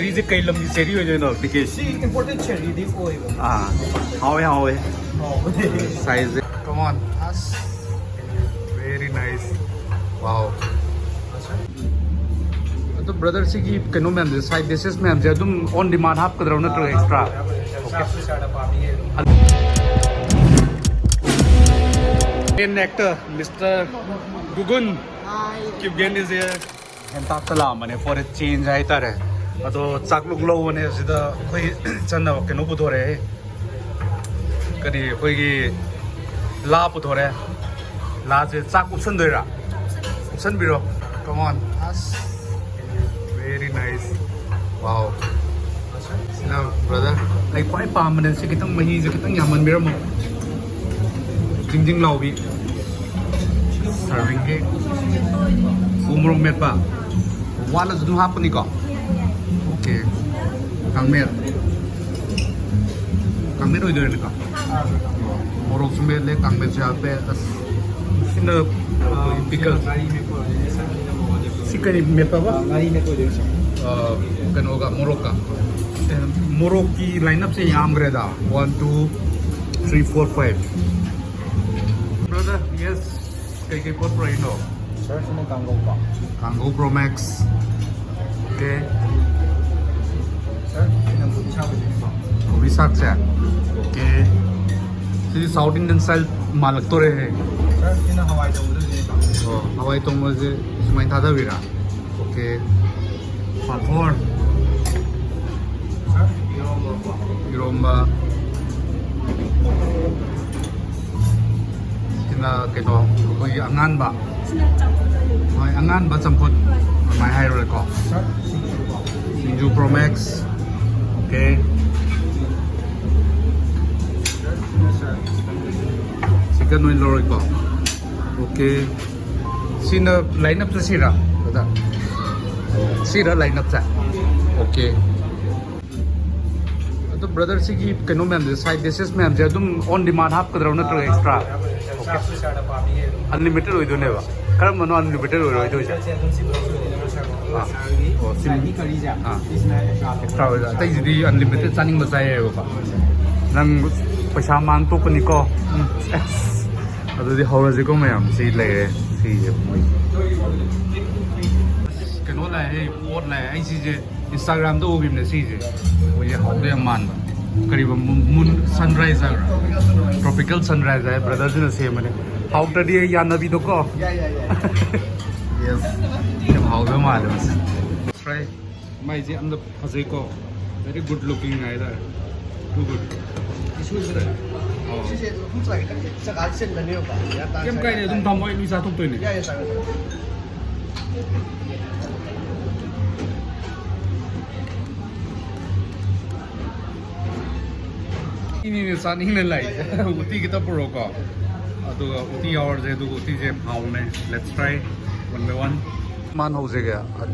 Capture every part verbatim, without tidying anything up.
ꯆꯦꯔꯤꯁꯦ ꯀꯩ ꯂꯝꯒꯤ ꯆꯦꯔꯤ ꯑꯣꯏꯗꯣꯏꯅꯣ, ꯄꯤ ꯀꯦ? ꯁꯤ ꯏꯝꯄꯣꯔꯇꯦꯠ ꯆꯦꯔꯤꯗꯤ ꯑꯣꯏꯕ꯫ ꯑꯥ, ꯍꯥꯎꯋꯦ, ꯍꯥꯎꯋꯦ꯫ ꯍꯥꯎꯕꯅꯦ꯫ ꯁꯥꯏꯖꯁꯦ꯫ Come on, ꯑꯁ, very nice. Wow. ꯑꯗꯣ ꯕ꯭ꯔꯗꯔ, ꯁꯤꯒꯤ ꯀꯩꯅꯣ ꯃꯌꯥꯝꯁꯦ, ꯁꯥꯏꯠ ꯗꯤꯁꯦꯁ ꯃꯌꯥꯝꯁꯦ ꯑꯗꯨꯝ ꯑꯣꯟ ꯗꯤꯃꯥꯟ ꯍꯥꯞꯀꯗ꯭ꯔꯣ, ꯅꯠꯇ꯭ꯔꯒ ꯑꯦꯛꯁꯇ꯭ꯔꯥ? ꯆꯥꯛꯁꯨ ꯆꯥꯅ ꯄꯥꯝꯃꯤ꯫ Main actor, Mister Gugun. Kipgen is here. ꯍꯦꯟꯇꯥꯛꯇ ꯂꯥꯛꯑꯝꯕꯅꯦ, for a change ꯍꯥꯏꯇꯥꯔꯦ꯫ ꯑꯗꯣ ꯆꯥꯛꯂꯨꯛ ꯂꯧꯕꯅꯦ꯫ ꯁꯤꯗ ꯑꯩꯈꯣꯏ ꯆꯟꯅꯕ ꯀꯩꯅꯣ ꯄꯨꯊꯣꯔꯛꯑꯦ꯫ ꯀꯔꯤ, ꯑꯩꯈꯣꯏꯒꯤ ꯂꯥ ꯄꯨꯊꯣꯔꯛꯑꯦ꯫ ꯂꯥꯁꯦ ꯆꯥꯛ ꯎꯞꯁꯟꯗꯣꯏꯔꯥ? ꯎꯞꯁꯟꯕꯤꯔꯣ꯫ Come on. ꯑꯁ, very nice. Wow. ꯁꯤꯅ ꯕ꯭ꯔꯗꯔ, ꯑꯩ ꯈ꯭ꯋꯥꯏ ꯄꯥꯝꯕꯅꯦ ꯁꯤ꯫ ꯈꯤꯇꯪ ꯃꯍꯤꯁꯦ ꯈꯤꯇꯪ ꯌꯥꯝꯃꯟꯕꯤꯔꯝꯃꯣ꯫ ꯖꯤꯡ ꯖꯤꯡ ꯂꯥꯎꯕꯤ꯫ ꯁꯔꯚꯤꯡꯒꯤ ꯎ ꯃꯣꯔꯣꯛ ꯃꯦꯠꯄ꯫ ꯋꯥꯠꯂꯁꯨ ꯑꯗꯨꯝ ꯍꯥꯞꯄꯅꯤꯀꯣ? ꯑꯣꯀꯦ꯫ ꯀꯥꯡꯃꯦꯠ꯫ ꯀꯥꯡꯃꯦꯠ ꯑꯣꯏꯗꯣꯏꯅꯤꯀꯣ? ꯃꯣꯔꯣꯛꯁꯨ ꯃꯦꯠꯂꯦ, ꯀꯥꯡꯃꯦꯠꯁꯨ ꯍꯥꯞꯄꯦ꯫ ꯑꯁ, ꯁꯤꯅ, ꯑ, ꯄꯤꯀꯜ꯫ ꯁꯤ ꯀꯔꯤ ꯃꯦꯠꯄꯕ? ꯉꯥꯔꯤ ꯃꯦꯠꯄ ꯑꯣꯏꯗꯣꯏꯅꯤ, ꯁꯥꯔ꯫ ꯑ, ꯀꯩꯅꯣꯒ ꯃꯣꯔꯣꯛꯀ꯫ ꯑꯦ, ꯃꯣꯔꯣꯛꯀꯤ line ꯑꯞꯁꯦ ꯌꯥꯝꯈ꯭ꯔꯦꯗ꯫ One, two, three, four, five. Brother, yes. ꯀꯩꯀꯩ ꯄꯣꯠ ꯄꯨꯔꯛꯏꯅꯣ? ꯁꯥꯔ, ꯁꯤꯅ ꯀꯥꯡꯒꯧ ꯀꯣ꯫ ꯀꯥꯡꯒꯧ Pro Max. ꯑꯣꯀꯦ꯫ ꯁꯥꯔ, ꯁꯤꯅ ꯀꯣꯕꯤ ꯁꯥꯛ ꯑꯣꯏꯗꯣꯏꯅꯤꯀꯣ꯫ ꯀꯣꯕꯤ ꯁꯥꯛꯁꯦ? ꯑꯣꯀꯦ꯫ ꯁꯤꯗꯤ South Indian style ꯃꯥꯜꯂꯛꯇꯣꯔꯦꯍꯦ꯫ ꯁꯥꯔ, ꯁꯤꯅ ꯍꯋꯥꯏ ꯊꯣꯡꯕꯗ ꯑꯣꯏꯗꯣꯏꯅꯤꯀꯣ꯫ ꯑꯣ, ꯍꯋꯥꯏ ꯊꯣꯡꯕꯁꯦ ꯁꯨꯃꯥꯏꯅ ꯊꯥꯗꯕꯤꯔꯥ? ꯑꯣꯀꯦ꯫ ꯄꯥꯐꯣꯔ꯫ ꯁꯥꯔ, ꯏꯔꯣꯝꯕ ꯀꯣ꯫ ꯏꯔꯣꯝꯕ꯫ ꯁꯤꯅ ꯀꯩꯅꯣ, ꯑꯩꯈꯣꯏꯒꯤ ꯑꯉꯥꯟꯕ꯫ ꯁꯤꯅ ꯆꯝꯐꯨꯠ ꯑꯣꯏꯗꯣꯏꯅꯦ꯫ ꯍꯣꯏ, ꯑꯉꯥꯟꯕ ꯆꯝꯐꯨꯠ꯫ ꯍꯣꯏ꯫ ꯑꯗꯨꯃꯥꯏꯅ ꯍꯥꯏꯔꯨꯔꯦꯀꯣ꯫ ꯁꯥꯔ, ꯁꯤꯡꯖꯨ ꯀꯣ꯫ ꯁꯤꯡꯖꯨ Pro Max꯫ ꯑꯣꯀꯦ꯫ ꯁꯥꯔ, ꯁꯤꯅ ꯁꯥꯔ, ꯆꯤꯀꯟ ꯑꯣꯏꯅ ꯂꯧꯔꯦꯀꯣ꯫ ꯑꯣꯀꯦ꯫ ꯁꯤꯅ ꯂꯥꯏꯟ ꯑꯞꯁꯦ ꯁꯤꯔꯥ, ꯕ꯭ꯔꯗꯔ? ꯁꯤꯔꯥ ꯂꯥꯏꯟ ꯑꯞꯁꯦ? ꯑꯣꯀꯦ꯫ ꯑꯗꯣ ꯕ꯭ꯔꯗꯔ, ꯁꯤꯒꯤ ꯀꯩꯅꯣ ꯃꯌꯥꯝꯁꯦ, ꯁꯥꯏꯠ ꯗꯤꯁꯦꯁ ꯃꯌꯥꯝꯁꯦ ꯑꯗꯨꯝ ꯑꯣꯟ ꯗꯤꯃꯥꯟ ꯍꯥꯞꯀꯗ꯭ꯔꯣ, ꯅꯠꯇ꯭ꯔꯒ ꯑꯦꯛꯁꯇ꯭ꯔꯥ? ꯆꯥꯛꯁꯨ ꯁꯥꯔꯅ ꯄꯥꯝꯃꯤ꯫ ꯑꯟꯂꯤꯃꯤꯇꯦꯠ ꯑꯣꯏꯗꯣꯏꯅꯦꯕ? ꯀꯔꯝꯕꯅꯣ ꯑꯟꯂꯤꯃꯤꯇꯦꯠ ꯑꯣꯏꯔꯣꯏꯗꯣꯏꯁꯦ? ꯑꯗꯨꯝ ꯁꯤ ꯕꯣꯛꯁ ꯑꯣꯏꯗꯣꯏꯅꯦꯕ, ꯁꯥꯔ꯫ ꯑꯥ, ꯑꯣ, ꯁꯤ, ꯁꯥꯏꯒꯤ ꯀꯔꯤꯁꯦ? ꯑꯥ, ꯁꯤꯁꯤꯅ extra ꯑꯣꯏꯕ꯫ ꯑꯇꯩꯁꯤꯗꯤ unlimited ꯆꯥꯅꯤꯡꯕ ꯆꯥ ꯌꯥꯏꯑꯕꯀꯣ꯫ ꯅꯪ ꯄꯩꯁꯥ ꯃꯥꯡ ꯇꯣꯛꯄꯅꯤꯀꯣ꯫ ꯎꯝ, ꯑꯁ, ꯑꯗꯨꯗꯤ ꯍꯧꯔꯁꯤꯀꯣ ꯃꯌꯥꯝ꯫ ꯁꯤ ꯂꯩꯔꯦ, ꯁꯤꯁꯦ ꯃꯣꯏ꯫ ꯑꯁ, ꯀꯩꯅꯣ ꯂꯥꯛꯑꯦ, ꯄꯣꯠ ꯂꯥꯛꯑꯦ꯫ ꯑꯩ ꯁꯤꯁꯦ Instagram-ꯗ ꯎꯈꯤꯕꯅꯦ ꯁꯤꯁꯦ꯫ ꯃꯣꯏꯁꯦ ꯍꯥꯎꯗꯣꯏ ꯌꯥꯝ ꯃꯥꯟꯕ꯫ ꯀꯔꯤꯕ, moon, moon sunrise ꯍꯥꯏꯕ꯭ꯔꯥ? Tropical sunrise ꯍꯥꯏ, brother-ꯁꯤꯅ ꯁꯦꯝꯕꯅꯦ꯫ ꯍꯥꯎꯇ꯭ꯔꯗꯤ ꯑꯩ ꯌꯥꯅꯕꯤꯗꯣꯀꯣ꯫ ꯌꯥꯏ, ꯌꯥꯏ, ꯌꯥꯏ꯫ Yes꯫ ꯌꯥꯝ ꯍꯥꯎꯗꯣꯏ ꯃꯥꯜꯂꯦ ꯃꯁꯤ꯫ Try꯫ ꯃꯥꯏꯁꯦ ꯌꯥꯝꯅ ꯐꯖꯩꯀꯣ꯫ Very good looking ꯍꯥꯏꯇꯥꯔꯦ꯫ Too good꯫ ꯑꯣ꯫ ꯁꯤꯁꯦ ꯃꯐꯝ ꯆꯥꯏ ꯈꯤꯇꯪ ꯖꯒꯥ ꯆꯤꯟꯕꯅꯦꯕꯀꯣ꯫ ꯀꯩꯝ ꯀꯥꯏꯗꯦ, ꯑꯗꯨꯝ ꯊꯝꯃꯣ, ꯑꯩ ꯂꯨꯖꯥ ꯊꯣꯛꯇꯣꯏꯅꯦ꯫ ꯌꯥꯏ, ꯌꯥꯏ, ꯆꯥꯔꯣ, ꯆꯥꯔꯣ꯫ ꯏꯅꯤꯅꯦ ꯆꯥꯅꯤꯡꯅ ꯂꯥꯛꯏꯁꯦ꯫ ꯎꯇꯤ ꯈꯤꯇ ꯄꯨꯔꯛꯑꯣꯀꯣ꯫ ꯑꯗꯨꯒ ꯎꯇꯤ ꯌꯥꯎꯔꯁꯦ, ꯑꯗꯨꯒ ꯎꯇꯤꯁꯦ ꯍꯥꯎꯕꯅꯦ꯫ Let's try one by one꯫ ꯃꯥꯅ ꯍꯧꯖꯤꯛ ꯑ-,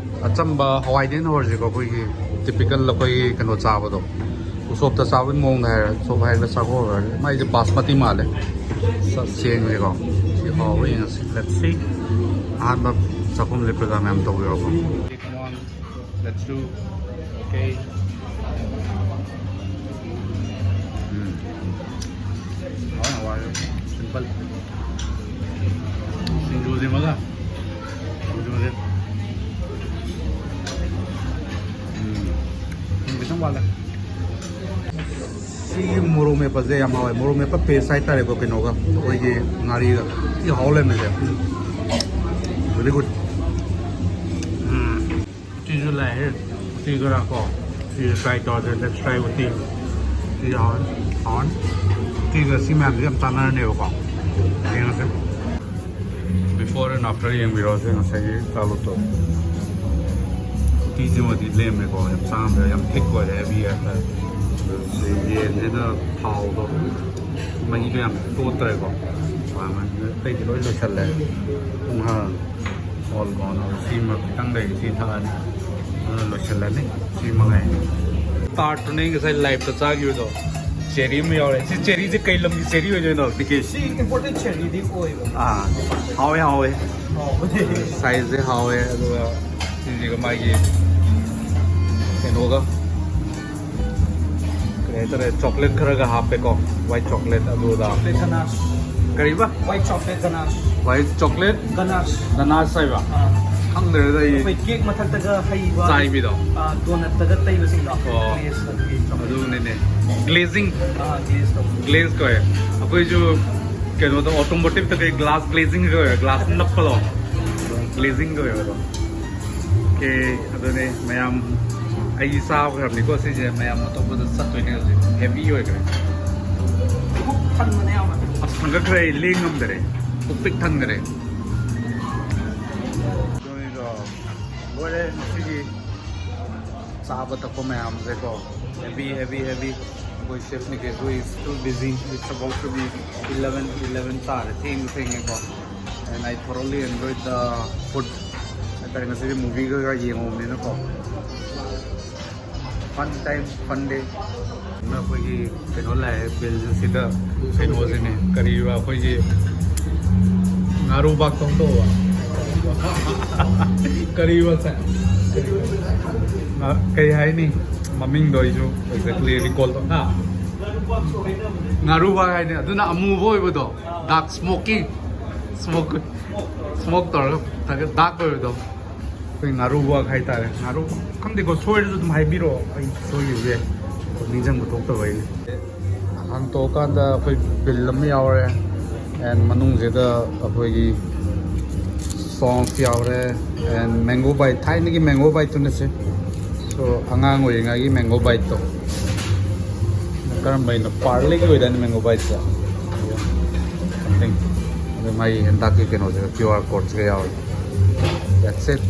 ꯑꯆꯝꯕ ꯍꯋꯥꯏꯗꯩꯅ ꯍꯧꯔꯁꯤꯀꯣ, ꯑꯩꯈꯣꯏꯒꯤ typical ꯑꯩꯈꯣꯏꯒꯤ ꯀꯩꯅꯣ ꯆꯥꯕꯗꯣ, ꯎꯁꯣꯞꯇ ꯆꯥꯕꯒꯤ ꯃꯑꯣꯡꯗ ꯍꯥꯏꯔ, ꯎꯁꯣꯞ ꯍꯥꯏꯔꯒ ꯆꯥꯛꯀꯧꯔꯒ꯫ ꯃꯥꯏꯁꯦ ꯕꯥꯁꯃꯇꯤ ꯃꯥꯜꯂꯦ꯫ ꯆ-, ꯆꯦꯡꯁꯦꯀꯣ꯫ ꯁꯤ ꯍꯥꯎꯕ꯭ꯔꯥ ꯌꯦꯡꯉꯁꯤ꯫ Let's see꯫ ꯑꯍꯥꯟꯕ ꯆꯥꯛꯈꯨꯝꯁꯦ program ꯌꯥꯝ ꯇꯧꯕꯤꯔꯣꯀꯣ꯫ Let's do꯫ Okay꯫ ꯎꯝ꯫ ꯍꯥꯎ, ꯍꯋꯥꯏ꯫ Simple꯫ ꯁꯤꯡꯖꯨꯁꯤꯃꯒ꯫ ꯁꯤꯡꯖꯨꯁꯦ꯫ ꯎꯝ꯫ ꯊꯨꯝ ꯈꯤꯇꯪ ꯋꯥꯠꯂꯦ꯫ ꯁꯤꯒꯤ ꯃꯣꯔꯣꯛ ꯃꯦꯠꯄꯁꯦ ꯌꯥꯝ ꯍꯥꯎꯋꯦ꯫ ꯃꯣꯔꯣꯛ ꯃꯦꯠꯄ paste ꯍꯥꯏꯇꯥꯔꯦꯀꯣ, ꯀꯩꯅꯣꯒ, ꯑꯩꯈꯣꯏꯒꯤ ꯉꯥꯔꯤꯒ꯫ ꯊꯤ ꯍꯥꯎ ꯂꯩꯔꯝꯃꯦꯁꯦ꯫ Very good꯫ ꯎꯝ꯫ ꯎꯇꯤꯁꯨ ꯂꯥꯛꯑꯦ꯫ ꯎꯇꯤ ꯈꯔ ꯀꯣ꯫ ꯎꯇꯤꯁꯨ try ꯇꯧꯔꯁꯦ꯫ Let's try ꯎꯇꯤ꯫ ꯎꯇꯤ ꯍꯥꯎꯔꯅꯤ꯫ ꯍꯥꯎꯔꯅꯤ꯫ ꯎꯇꯤꯒ ꯁꯤ ꯃꯌꯥꯝꯁꯦ ꯌꯥꯝ ꯆꯥꯟꯅꯔꯅꯦꯕꯀꯣ꯫ ꯌꯦꯡꯉꯁꯦ꯫ Before and after ꯌꯦꯡꯕꯤꯔꯣꯁꯦ ꯉꯁꯥꯏꯒꯤ ꯆꯥꯂꯨꯛꯇꯣ꯫ ꯎꯇꯤꯁꯤꯃꯗꯤ ꯂꯦꯝꯃꯦꯀꯣ꯫ ꯌꯥꯝ ꯆꯥꯝꯗ ꯌꯥꯝ thick ꯑꯣꯏꯔꯦ, heavy ꯍꯥꯏꯇꯥꯔꯦ꯫ ꯑꯗꯨ ꯌꯦꯟꯁꯤꯅ ꯊꯥꯎꯗꯣ, ꯃꯍꯤꯗꯣ ꯌꯥꯝ ꯇꯣꯠꯇ꯭ꯔꯦꯀꯣ꯫ ꯑꯇꯩꯗꯤ ꯂꯣꯏ ꯂꯣꯏꯁꯜꯂꯦ꯫ ꯄꯨꯡ ꯍꯥ꯫ All gone꯫ ꯁꯤꯃ ꯈꯤꯇꯪ ꯂꯩꯔꯤ, ꯁꯤ ꯊꯛꯑꯅꯤ꯫ ꯑꯗꯨꯅ ꯂꯣꯏꯁꯤꯜꯂꯅꯤ꯫ ꯁꯤ ꯃꯉꯥꯏ꯫ Tart-ꯇꯨꯅꯦ ꯉꯁꯥꯏ live-ꯇ ꯆꯥꯈꯤꯕꯗꯣ꯫ Cherry ꯑꯃ ꯌꯥꯎꯔꯦ꯫ ꯁꯤ cherry-ꯁꯦ ꯀꯩ ꯂꯝꯒꯤ cherry ꯑꯣꯏꯗꯣꯏꯅꯣ, ꯇꯤꯀꯦ? ꯁꯤ imported cherry-ꯗꯤ ꯑꯣꯏꯕ꯫ ꯑꯥ, ꯍꯥꯎꯋꯦ, ꯍꯥꯎꯋꯦ꯫ ꯍꯥꯎꯕꯅꯦ꯫ Size-ꯁꯦ ꯍꯥꯎꯋꯦ, ꯑꯗꯨꯒ ꯁꯤꯒ ꯃꯥꯒꯤ ꯀꯩꯅꯣꯒ ꯀꯔꯤ ꯍꯥꯏꯇꯥꯔꯦ, ꯆꯣꯀ꯭ꯂꯦꯠ ꯈꯔꯒ ꯍꯥꯞꯄꯦꯀꯣ, ꯋꯥꯏꯠ ꯆꯣꯀ꯭ꯂꯦꯠ ꯑꯗꯨꯗ꯫ Chocolate ganache. ꯀꯔꯤꯕ? White chocolate ganache. White chocolate ganache. Ganache ꯍꯥꯏꯕ? ꯑꯥ, ꯈꯪꯗ꯭ꯔꯦꯗ ꯑꯩ꯫ ꯑꯩꯈꯣꯏ ꯀꯦꯛ ꯃꯊꯛꯇꯒ ꯍꯩꯕ꯫ ꯆꯥꯏꯕꯤꯗꯣ? ꯑꯥ, ꯗꯣꯅꯠꯇꯒ ꯇꯩꯕꯁꯤꯡꯗꯣ꯫ ꯑꯣ꯫ ꯒ꯭ꯂꯦꯁ ꯑꯗꯨꯒꯤ ꯆꯣꯀ꯭ꯂꯦꯠ꯫ ꯑꯗꯨꯅꯤꯅꯦ꯫ ꯒ꯭ꯂꯦꯖꯤꯡ꯫ ꯑꯥ, ꯒ꯭ꯂꯦꯁ ꯇꯧꯕ꯫ ꯒ꯭ꯂꯦꯖ ꯀꯧꯋꯦ꯫ ꯑꯩꯈꯣꯏꯁꯨ ꯀꯩꯅꯣꯗ, ꯑꯣꯇꯣꯃꯣꯇꯤꯞꯇ ꯀꯩ ꯒ꯭ꯂꯥꯁ ꯒ꯭ꯂꯦꯖꯤꯡ ꯀꯧꯋꯦ, ꯒ꯭ꯂꯥꯁ ꯅꯞꯄꯗꯣ꯫ ꯒ꯭ꯂꯦꯖꯤꯡ ꯀꯧꯋꯦꯕ ꯑꯗꯣ꯫ ꯑꯣꯀꯦ, ꯑꯗꯨꯅꯦ ꯃꯌꯥꯝ, ꯑꯩ ꯆꯥꯈ꯭ꯔꯕꯅꯤꯀꯣ ꯁꯤꯁꯦ꯫ ꯃꯌꯥꯝ ꯑꯇꯣꯞꯄꯗ ꯆꯠꯇꯣꯏꯅꯦ ꯍꯧꯖꯤꯛ꯫ ꯍꯦꯚꯤ ꯑꯣꯏꯈ꯭ꯔꯦ꯫ ꯄꯨꯛ ꯊꯟꯕꯅꯦ ꯌꯥꯝꯅ꯫ ꯑꯁ, ꯊꯥꯡꯒꯠꯈ꯭ꯔꯦ ꯑꯩ, ꯂꯦꯡ ꯉꯝꯗꯔꯦ꯫ ꯄꯨꯛ ꯄꯤꯛ ꯊꯟꯈ꯭ꯔꯦ꯫ ꯂꯣꯏꯔꯦ ꯉꯁꯤꯒꯤ ꯆꯥꯕ ꯊꯛꯄ ꯃꯌꯥꯝꯁꯦꯀꯣ꯫ Heavy, heavy, heavy. ꯑꯩꯈꯣꯏ chef Nikesh is too busy. It's about to be eleven, eleven ꯇꯥꯔꯦ꯫ ꯊꯦꯡꯁꯨ ꯊꯦꯡꯉꯦꯀꯣ꯫ And I thoroughly enjoyed the food. ꯍꯥꯏꯇꯥꯔꯦ, ꯉꯁꯤꯗꯤ movie ꯒ ꯌꯦꯡꯉꯨꯕꯅꯤꯅꯀꯣ꯫ Fun time, fun day. ꯑꯩꯈꯣꯏꯒꯤ ꯀꯩꯅꯣ ꯂꯥꯛꯑꯦ, ꯕꯤꯜꯁꯤꯗ ꯀꯩꯅꯣꯁꯤꯅꯦ, ꯀꯔꯤꯕ, ꯑꯩꯈꯣꯏꯒꯤ ꯉꯥꯔꯨꯕꯥꯛꯇꯧ ꯇꯧꯕ꯫ ꯀꯔꯤꯕ ꯁꯦ? ꯉꯥ-, ꯀꯩ ꯍꯥꯏꯅꯤ? ꯃꯃꯤꯡꯗꯣ ꯑꯩꯁꯨ exactly recall ꯇꯧ-, ꯍꯥ? ꯉꯥꯔꯨꯕꯥꯛ ꯍꯥꯏꯅꯦ꯫ ꯑꯗꯨꯅ ꯑꯃꯨꯕ ꯑꯣꯏꯕꯗꯣ, dark smoky, smoke, smoke ꯇꯧꯔꯒ ꯗꯥꯔꯛ ꯑꯣꯏꯕꯗꯣ꯫ ꯑꯩꯈꯣꯏ ꯉꯥꯔꯨꯕꯥꯛ ꯍꯥꯏꯇꯥꯔꯦ꯫ ꯉꯥꯔꯨ, ꯈꯪꯗꯦꯀꯣ, ꯁꯣꯏꯔꯁꯨ ꯑꯗꯨꯝ ꯍꯥꯏꯕꯤꯔꯛꯑꯣ, ꯑꯩ ꯁꯣꯏꯈꯤꯕꯁꯦ꯫ ꯅꯤꯡꯁꯤꯡꯕ ꯊꯣꯛꯇꯕ ꯑꯩꯅ꯫ ꯍꯥꯡꯇꯣꯛꯑꯀꯥꯟꯗ ꯑꯩꯈꯣꯏ ꯕꯤꯜ ꯑꯃ ꯌꯥꯎꯔꯦ, and ꯃꯅꯨꯡꯁꯤꯗ ꯑꯩꯈꯣꯏꯒꯤ ꯁꯣꯐ ꯌꯥꯎꯔꯦ, and mango bite, ꯊꯥꯏꯅꯒꯤ mango bite ꯇꯨ ꯅꯠꯇꯦ꯫ So, ꯑꯉꯥꯡ ꯑꯣꯏꯔꯤꯉꯩꯒꯤ mango bite ꯇꯣ꯫ ꯀꯔꯝꯕ ꯍꯥꯏꯅꯣ? Parle ꯒꯤ ꯑꯣꯏꯗꯥꯏꯅꯦ mango bite ꯁꯦ? Something. ꯑꯗ ꯃꯥꯒꯤ ꯍꯦꯟꯇꯥꯛꯀꯤ ꯀꯩꯅꯣꯁꯤꯒ, QR code ꯁꯤꯒ ꯌꯥꯎꯔꯦ꯫ That's it.